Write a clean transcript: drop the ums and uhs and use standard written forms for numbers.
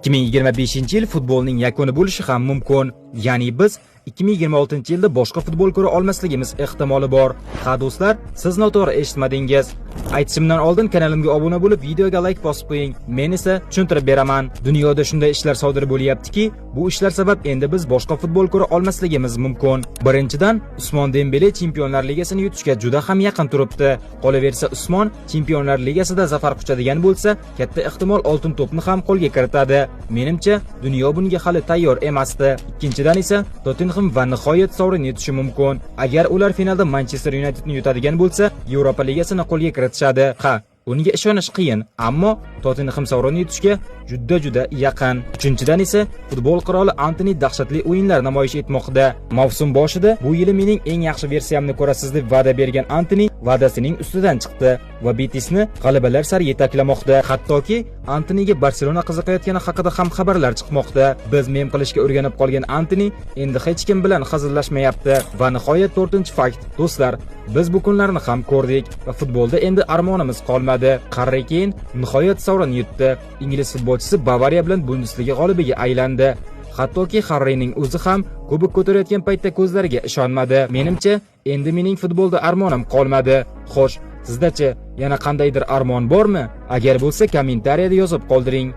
2025-yil futbolning yakuni bo'lishi ham mumkin. Ya'ni biz 2026-yilda boshqa futbol ko'ra olmasligimiz ehtimoli bor. Ha do'stlar, siz noto'g'ri eshitmadingiz. Aytishimdan oldin kanalimga obuna bo'lib, videoga like bosib qo'ying. Men esa tushuntirib beraman. Dunyoda shunday ishlar sodir bo'lyaptiki, bu ishlar sabab endi biz boshqa futbol ko'ra olmasligimiz mumkin. Birinchidan, Usmon Dembele Chempionlar Ligasini yutishga juda ham yaqin turibdi. Qolaversa, Usmon Chempionlar Ligasida zafar quchadigan bo'lsa, katta ehtimol oltin to'pni ham qo'lga kiritadi. Menimcha, dunyo bunga hali tayyor emasdi. Ikkinchidan esa, Tottenham va nihoyat sovrin yutishi mumkin. Agar ular finalda Manchester Unitedni yutadigan bo'lsa, Yevropa Ligasini qo'lga kiritishadi. Ha, bunga ishonish qiyin, ammo Tottenham sovrinni yutishga juda-juda yaqin. Uchinchidan esa, futbol qiroli Antoni dahshatli o'yinlar namoyish etmoqda. Mavsum boshida bu yili mening eng yaxshi versiyamni ko'rasiz deb va'da bergan Antoni va'dasining ustidan chiqdi va Betisni g'alabalar sari yetaklamoqda. Hattoki Antoniga Barselona qiziqayotgani haqida ham xabarlar chiqmoqda. Biz mem qilishga o'rganib qolgan Antoni endi hech kim bilan hazillashmayapti. Va nihoyat to'rtinchi fakt. Do'stlar, biz bu kunlarni ham ko'rdik va futbolda endi armonimiz qolmadi. Harri Keyn nihoyat sovrin yutdi. Ingliz futbolchisi Bavariya bilan Bundesliga g'olibiga aylandi. Hattoki Harrining o'zi ham kubok ko'tarayotgan paytda ko'zlariga ishonmadi. Menimcha, endi mening futbolda armonim qolmadi. Xo'sh, sizdachi yana qandaydir armon bormi? Agar bo'lsa, kommentariyada yozib qoldiring.